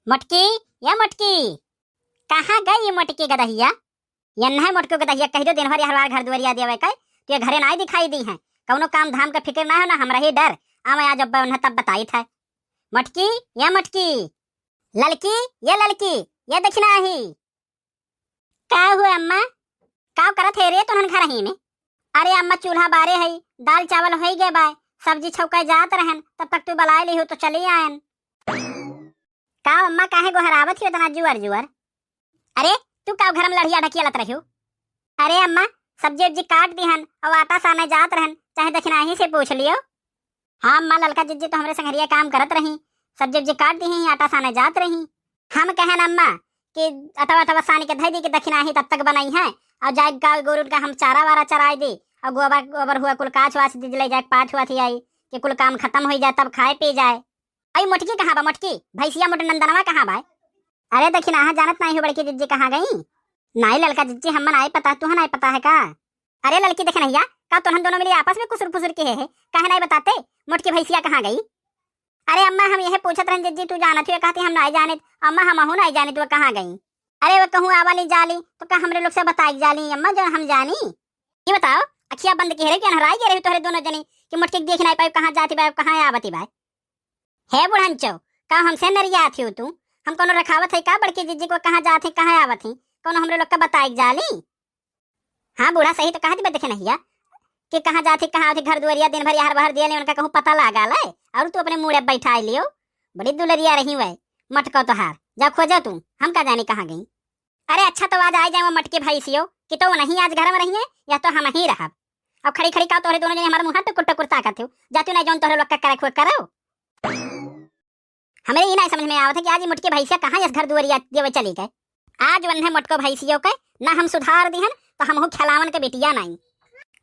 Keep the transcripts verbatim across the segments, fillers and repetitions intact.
मोटकी, या मोटकी, कहाँ गई ये मोटकी गदहिया? ये नहीं मोटकी गदहिया, कहि देउ दिन भर यहरवार घर दुआरिया देवे के, तो ये घरे नाई दिखाई दी हैं। कउनो काम धाम के फिकिर ना हो ना, हमरा ही डर। आवे आज अब्बा उन्हें तब बताइत है। मोटकी, या मोटकी, ललकी, या ललकी, या दखिनाही। का हुआ अम्मा? का करत है रे तोहन घरही में? अरे अम्मा, चूल्हा बारे है, दाल चावल होई गए बाय, सब्जी छौके जात रहन, तब तक तू बलाए लिहू तो चली आयन। का अम्मा, काहे गोहरावत हो इतना जुअर जुअर? अरे तू का घर में लड़िया ढकियालत रहियो? अरे अम्मा, सब्जी उब्जी काट दिहन और आटा साने जात रहन, चाहे दखिनाही से पूछ लियो। हाँ अम्मा, ललका जिज्जी तो हमरे संगरिया काम करत रही, सब्जी उब्जी काट दिही, आटा साने जात रही। हम कहन अम्मा कि अटवा अटवा सानी के धई दी कि दखिनाही तब तक बनई है, और जाए गाय गोरुन का हम चारा वारा चराए दी, और गोबर गोबर हुआ कुल काछ वाछ दी, ले जाए पाथ हुआ थी आई कि कुल काम खत्म हो जाए, तब खाए पी जाए। आई मोटकी कहाँ बा मोटकी? भैंसिया मोट नंदनवा कहाँ बा? अरे दखिनाहा, जानत नाई हो बड़की जिज्जी कहाँ गई? नाई ललका जिज्जी, हम्मा नाई पता, तुहा नाई पता है का? अरे ललकी दखिनहिया, का तोहन दोनों मिली आपस में कुसुर फुसुर के है, है? काहे नाई बताते? मोटकी भैंसिया कहाँ गई? अरे अम्मा, हम यह पूछत रहन जिज्जी, तू जानत हो कहती हम नाई जानित। अम्मा, हमहू नाई जानित वो कहाँ गई। अरे वो कहूँ आवाली जाली तो का हमरे लोग से बताई जाली अम्मा जो हम जानी? ये बताओ, अखिया बंद के रहे कि अनहराई गए रहे तोहरे दोनों जनी कि मोटकी के देख नाई पाई, कहाँ जाती बा, कहाँ आवती बा? हे बुढ़ंचो, का हमसे नरियात हो तू? हम कौनो रखावत है का बड़की जिज्जी को, कहाँ जात है, कहाँ आवत है? कौनो हमरे लोग का बताई जाली? हाँ बूढ़ा, सही तो कहत बा दखिनहिया कि कहाँ जात है, कहाँ आवत है, घर दुआरिया दिन भर यहर बहर दिया ले, उनका कहूँ पता लागा ले, और तू अपने मुड़े बैठा लियो। बड़ी दुलरिया रही हुए, मटको तोहार, जा खोजो तू, हम का जानी कहाँ गई। अरे अच्छा, तो आज आ जाए वो मोटकी भैंसियो कि तो वो नहीं आज घर में रहिए, या तो हम ही रहब। अब खड़ी खड़ी का तोहरे दोनों जने हमारे मुँह टुकुर टुकुर ताकत हो, जाती नहीं जौन तोहरे लोग का करे खुद करो। हमरे ई नहीं समझ में आवत है कि आज ई मोटकी भैंसिया कहाँ यस घर दुआरिया देवे चली गए। आज वन्हे मोटको भैंसियो के ना हम सुधार दिहन, तो हमहू खेलावन के बिटिया नहीं।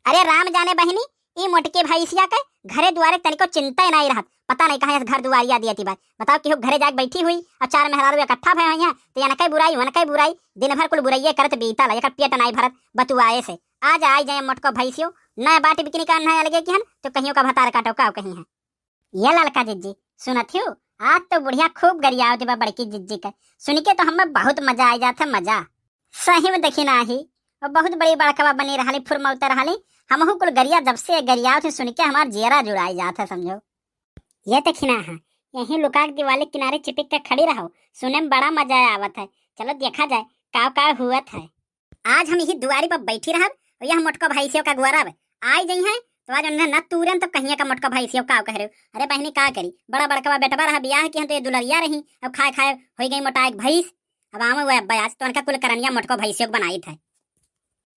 अरे राम जाने बहिनी, ई मोटकी भैंसिया के घरे दुआरे तनिको चिंता ही नहीं रहत। पता नहीं कहाँ यस घर दुआरिया दियती बा। बताओ, केहू घरे जाके बैठी हुई और चार मेहरारू इकट्ठा भय हुई हैं, तो यनके बुराई, वनके बुराई, दिन भर कुल बुराइये करत बीतल, एकर पेट नहीं भरत बतुआए से। आज आई जाए मोटको भैंसियो, न बाट बिकनी का न अलगे किहन, तो कहियो का भतार काटो का कहीं है। ये ललका जिज्जी, सुनत हो? आज तो बुढ़िया खूब गरियावत बा बड़की जिज्जी का। सुन के तो हमें बहुत मजा आ जात है, मजा। सही में दखिनही, वो बहुत बड़ी बड़कवा बनी रहली, फुरमौते रहली। हमहू कुल गरिया, जब से गरियावत है, सुन के हमार जियरा जुड़ाई जात है, समझो। ये दखिनहा, यहीं लुका के दिवाली किनारे चिपिक के खड़ी रहो, सुने में बड़ा मजा आवत है। चलो देखा जाए, का का हुअत है। आज हम यही दुआरी पर बैठी रहब और यह मोटको भैंसियों का गोरब। आई जइहैं तो आज उन्हें न तूरन तो कहिए का मोटको भैंसियों का कह रहे हो। अरे बहिनी का करी, बड़ा बड़कवा बेटवा रहा, बियाह किहन तो ये दुलरिया रही, अब खाए खाए होई गई मोटा एक भैंस। अब आवे वो अब्बा आज तो उनका कुल करनिया मोटको भैंसियों के बनाइत है।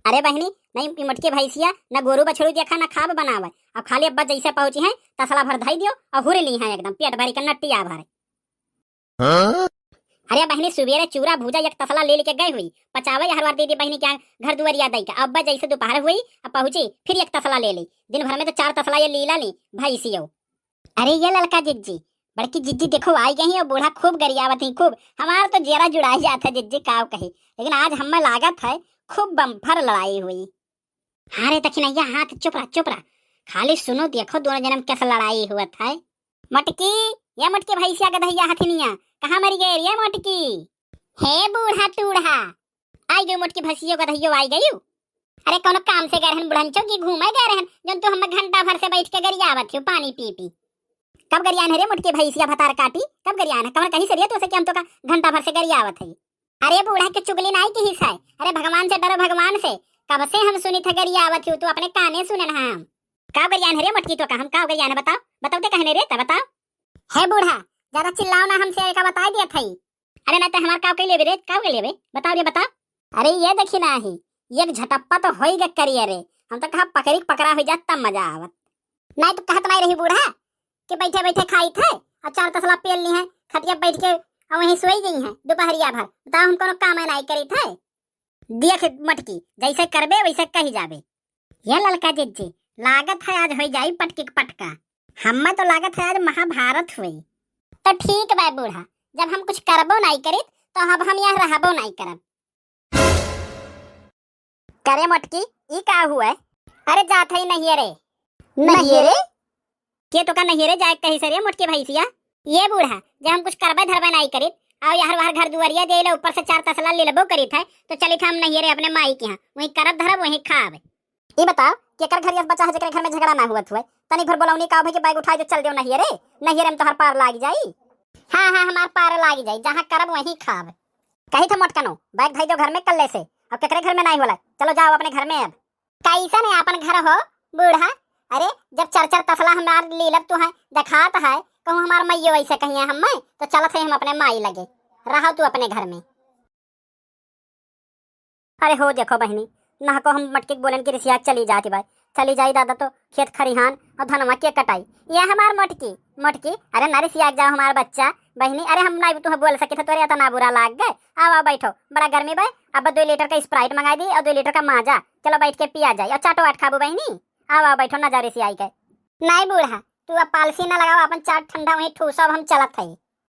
अरे बहिनी, नहीं ई मोटकी भैंसिया न गोरू बछरू देखा न खाब बनावे, अब खाली अब्बा जैसे पहुँची हैं तसला भर धई दियो और हुर ली हैं एकदम पेट भरी के नट्टिया भरे। हाँ? अरे बहिनी, सुबेरे चूरा भूजा एक तसला ले लेके गई हुई, पचावे यहरवार दीदी बहिनी के यहाँ घर दुआरिया दई के। अब जैसे दोपहर हुई, अब पहुँची, फिर एक तसला ले ली। दिन भर में तो चार तसला ये लीला ली भैंसियो। अरे ये ललका जिज्जी, बड़की जिज्जी देखो आई गई और बूढ़ा खूब गरियावत ही खूब। हमार तो जेरा जुड़ाई जात है जिज्जी, काव कही, लेकिन आज हमें लागत है खूब बम्फर लड़ाई हुई। हाँ रे दखिनैया, हाँ तो चुप रहा, चुप रहा। खाली सुनो, देखो दोनों जने में कैसे लड़ाई हुआ था। मटकी, ये मटकी भैंसिया गदहिया हथिनिया, कहाँ मरी गए रे मटकी? हे बूढ़ा टूढ़ा, आई गई मटकी भैंसियो गदहियो आई गई। अरे कौनो काम से गए रहन बुढ़ंचो की घूमे गए रहन, जौन तू हमें घंटा भर से बैठ के गरियावत हो पानी पी पी। कब गरियान है रे मटकी भैंसिया भतार काटी, कब गरियान है? कौन कहीं से रे तो से कि हम तो का घंटा भर से गरियावत है? अरे बूढ़ा के चुगली नाई किहिस है। अरे भगवान से डरो, भगवान से। कब से हम सुनी थे गरियावत हो, तू अपने काने सुनन हम। का गरियान है रे मटकी तो का हम, का गरियान है बताओ, बताओ ते कहने रे, तब बताओ। हे बूढ़ा, ज्यादा चिल्लाओ ना हमसे, एका बताई दिया था। अरे ना ते हमार का कह लेबे रे, का कह लेबे, बताओ रे बताओ। अरे ये देखी ना ही, एक झटप्पा तो होई गे करिया रे, हम तो कहा पकड़ी के पकड़ा हो जात तब मजा आवत। नहीं तो कहत नहीं रही बूढ़ा कि बैठे बैठे खाई थे और चार तसला पेल ली है, खटिया बैठ के और वहीं सोई गई है दोपहरिया भर। बताओ हम कोनो काम नहीं करी थे। देख मटकी, जैसे करबे वैसे कही जाबे। ये ललका जिज्जी, लागत है आज होई जाई पटकी के पटका। हम्मा तो लागत है आज महाभारत हुई। तो ठीक बा बूढ़ा, जब हम कुछ करबो नहीं करित तो अब हम यहाँ रहबो नहीं करब। करे मोटकी, ई का हुआ? अरे जात है नहियरे। नहियरे? के तो का नहियरे जाए कही सरे मोटकी भैंसिया? ये बूढ़ा, जब हम कुछ करबे धरबे नहीं करित अउ यार वार घर दुआरिया देइले, ऊपर से चार तसला ले लेबो करित है, तो चलित है हम नैहरे अपने माई के यहाँ, वहीं करब धरब, वहीं खाब। ई बताओ, केकर घर यस बचा है जेकरे घर में झगड़ा ना हुअत हुए? तनी भर बोलौनी का भई कि बैग उठाई दे, चल देव नैहरे, नैहरे में तोहर पार लाग जाई। हाँ, हाँ, हमार पार लाग जाई, जहाँ करब वहीं खाब। कही था मोटकनो, बैग धई दो घर में कल्ले से, अब केकरे घर में नहीं होला, चलो जाओ अपने घर में अब। कैसन है आपन घर हो बूढ़ा? अरे, जब चार चार तसला हमार लीलब तू है, देखात है, कहूँ हमार मइयो ऐसे कहिए हम, मैं तो चलत है हम अपने माई लगे, रहो तू अपने घर में। अरे हो देखो बहिनी, नहको हम मटकी के बोलन की रिसिया चली जाती बाई, चली जाई दादा तो खेत खरिहान और धनवा के कटाई। ये हमार मोटकी, मोटकी, अरे ना रिसिया जाओ हमार बच्चा, बहिनी, अरे हम ना तुम्हें बोल सकी था, तोरे इतना बुरा लाग गए। आओ, आओ बैठो, बड़ा गर्मी बाई, अब दो लीटर का स्प्राइट मंगाई दी और दो लीटर का माजा, चलो बैठ के पिया जाए और चाटो वाट खाबू बहिनी। आओ, आओ बैठो, ना जाओ रिसियाई के। नहीं बूढ़ा, तू अब पालसी ना लगाओ, अपन चाट ठंडा वहीं ठूसो, अब हम चलत है।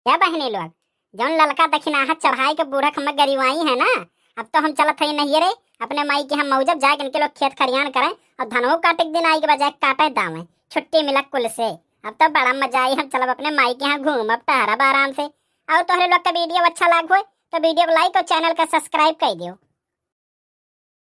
हे बहिनी लोग, जौन ललका दखिनाहा चढ़ाई के बूढ़ा के हम गरिवाई है ना, अब तो हम चलत है नैहरे, अपने माई के हम मौजब जाए, इनके लोग खेत खरियान करें और धनवो काटे के दिन आई के बजाय काटे दावे, छुट्टी मिला कुल से। अब तो बड़ा मजा आई, हम चलब अपने माई के यहाँ घूमब टहरब आराम से। और तोहरे लोग का वीडियो अच्छा लाग होए तो वीडियो को लाइक और चैनल का सब्सक्राइब कर दियो।